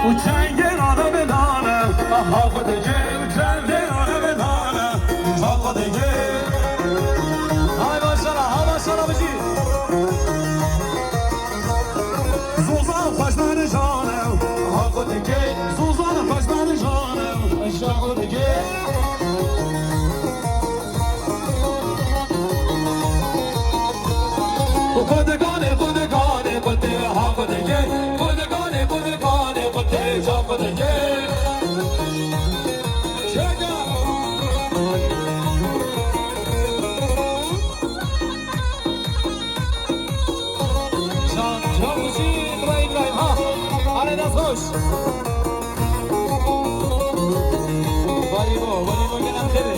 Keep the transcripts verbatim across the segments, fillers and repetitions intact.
û çengên alevê nane, aha xwe dike, û çengên alevê nane, aha xwe dike. Hay maşallah, ha maşallah bijî. Zozan xweş berê jane, aha xwe dike, Zozan xweş berê jane, aha xwe dike. Qudeganê, qudeganê, qutê, ha qudekê. Qudeganê, qudeganê, qutê, ca qudekê. Çeka. Can, can, Hüseyin, İbrahim, İbrahim, ha. Hadi, dest hoş. Welî bo, welî bo, gelem xêrê.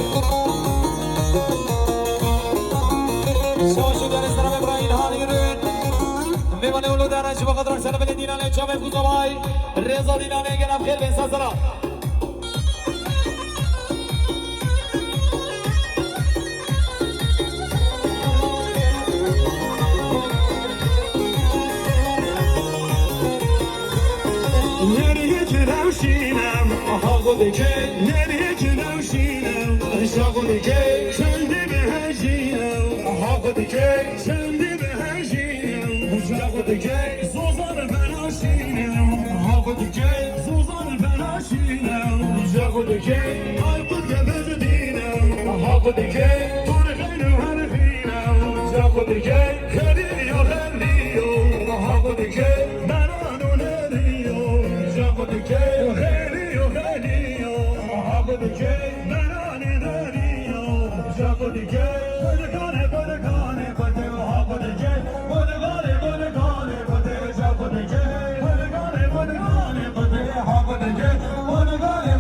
Şaş û gelê selamê birayî, hanî rûn. Mêvanê û lodaran ji bo xatir serê belê dînanê çavê Kuzavay. Rêza dînanê, gelem xêr bên, sesera. Nereye ki rewşinem, aha xwe dike. Nereye ki rewşinem, aha xwe dike. Çendê bihejinem, aha xwe dike. Çendê bihejinem, aha xwe dike. Zozan benaşinem, aha xwe dike. Zozan benaşinem, aha xwe dike. Ay qut kebir dînem, aha xwe dike. Tor xeyr û her xînem, aha xwe dike. Xêrî yo, xêrî yo, aha xwe dike. Beran û nerî yo, aha xwe dike. Xêrî yo, xêrî yo, aha xwe dike. Beranî nerî yo, aha xwe dike. Xwedikanê, xwedikanê, xwedê, aha xwe dike. Xwedikanê, xwedikanê, xwedê, aha xwe dike. Xwedikanê, xwedikanê, xwedê, aha xwe dike. Xwedikanê,